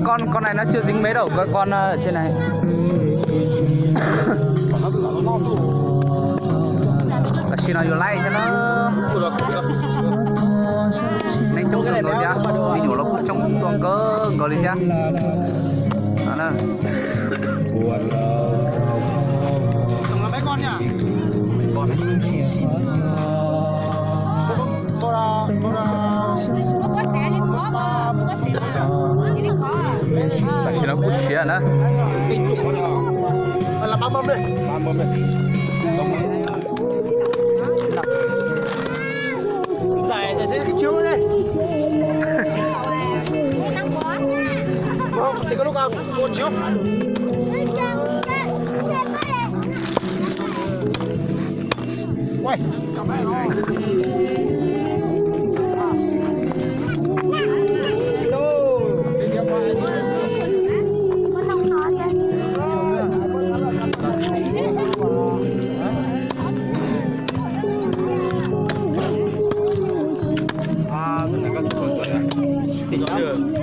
Con, con này nó chưa dính mấy đâu, con, con ờ, trên này. Tam sim no yuav laij thiab na. Neeg coob kawg nkaus thiab, me nyuam los kuj coob tuaj kawg nkaus li thiab. Tam sim no kuj siav na.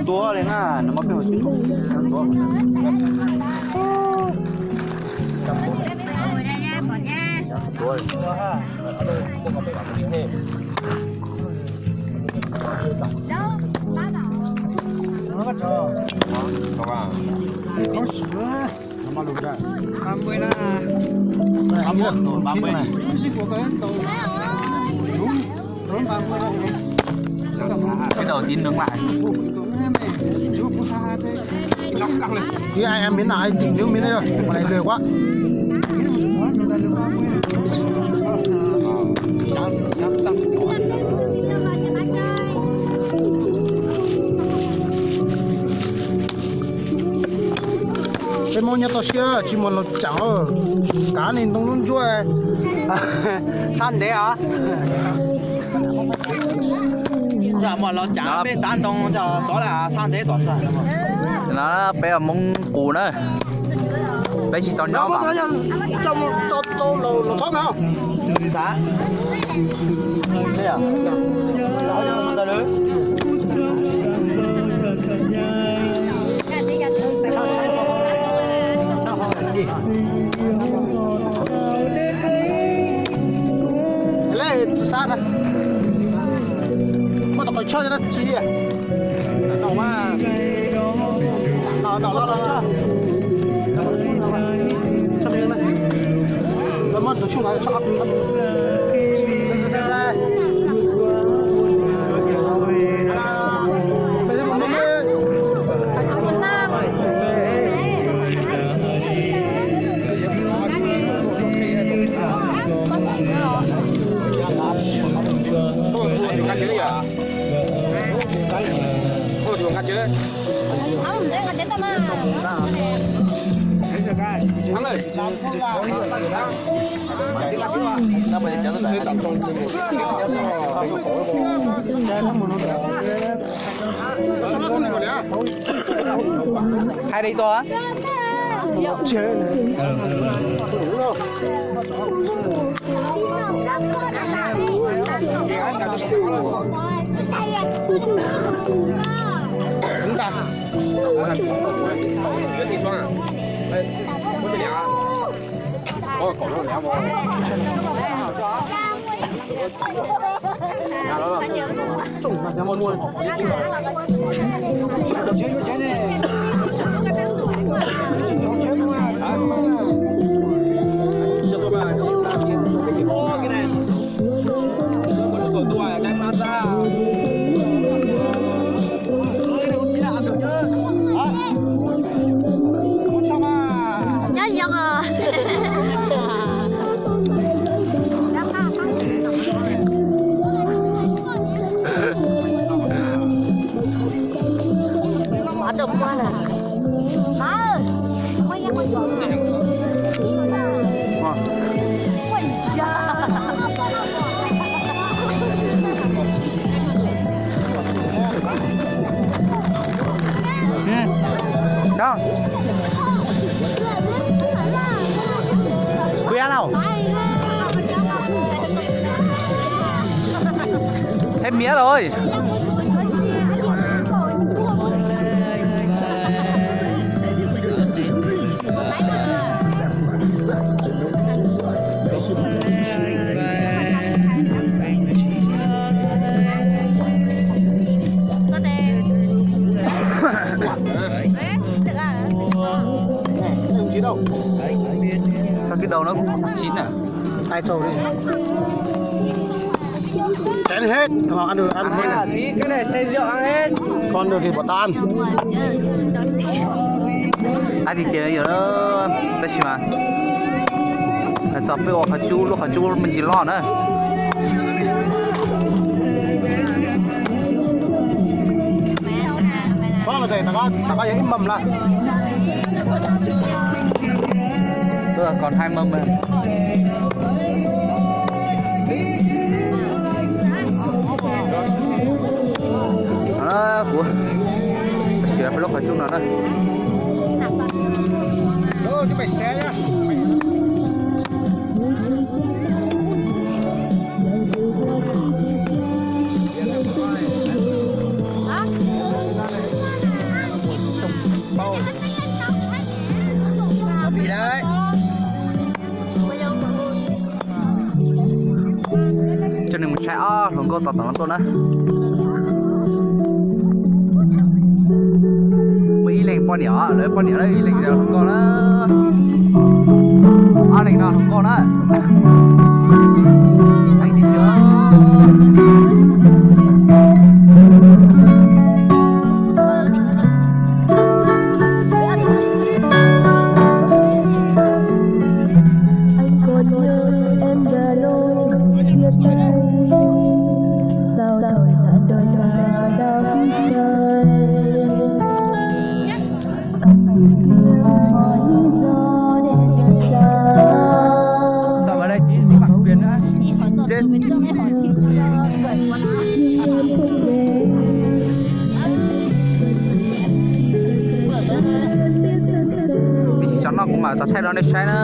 Tuaj li na, nws muab peb hauv tsib. Cái đầu chín nướng lại. Ib ai em miếng nào anh tìm những miếng đấy rồi, còn này lười quá. Peb Hmoob nyob toj siab tsis muaj laus tseem, kav niag ntoo lub ntsuab sab ntev os. Muaj laus tseem peb txav ntoo tov sab ntev tom. No peb Hmoob qus na, peb tsis tau nyob. Lej tsis sab na, muaj tau qhov tshaj dab tsi. Hai đi to á. Nyob zoo os. Kuv ya lauj. Thêm mía rồi. chín à? Ai trâu đi. Chén hết, thằng nào ăn được ăn hết. Ăn hết à? Tí cái này xay rượu ăn hết. Con được thì bỏ ta ăn. Ai thì tiệc rồi đó, tab sis mas txog peb ua qhov cub, lub qhov cub me ntsis loj na. Có là thầy, thằng có, thằng có giấy mầm là. Tôi còn hai mâm mà. Đó, của sửa phải lốt khỏi chung nào đó. Đố chứ mày xé nhá. Bao. Sao bị đấy? Coj nej mus saib ob hluas nkauj tos tom no tuaj na. Muaj ib leeg poj niam, lawv poj niam lawv ib leeg hluas nkauj na. Ob leeg no hluas nkauj na. Anh còn nhớ em đã nói chia tay, sao thôi đã đôi ta đắm say. Anh tìm kiếm hỏi lý do để chia tay. Sao vào đây chị, chị mặc quyền nữa. Chết. Tsis tso no kuv mam tau thaij rau nej saib na.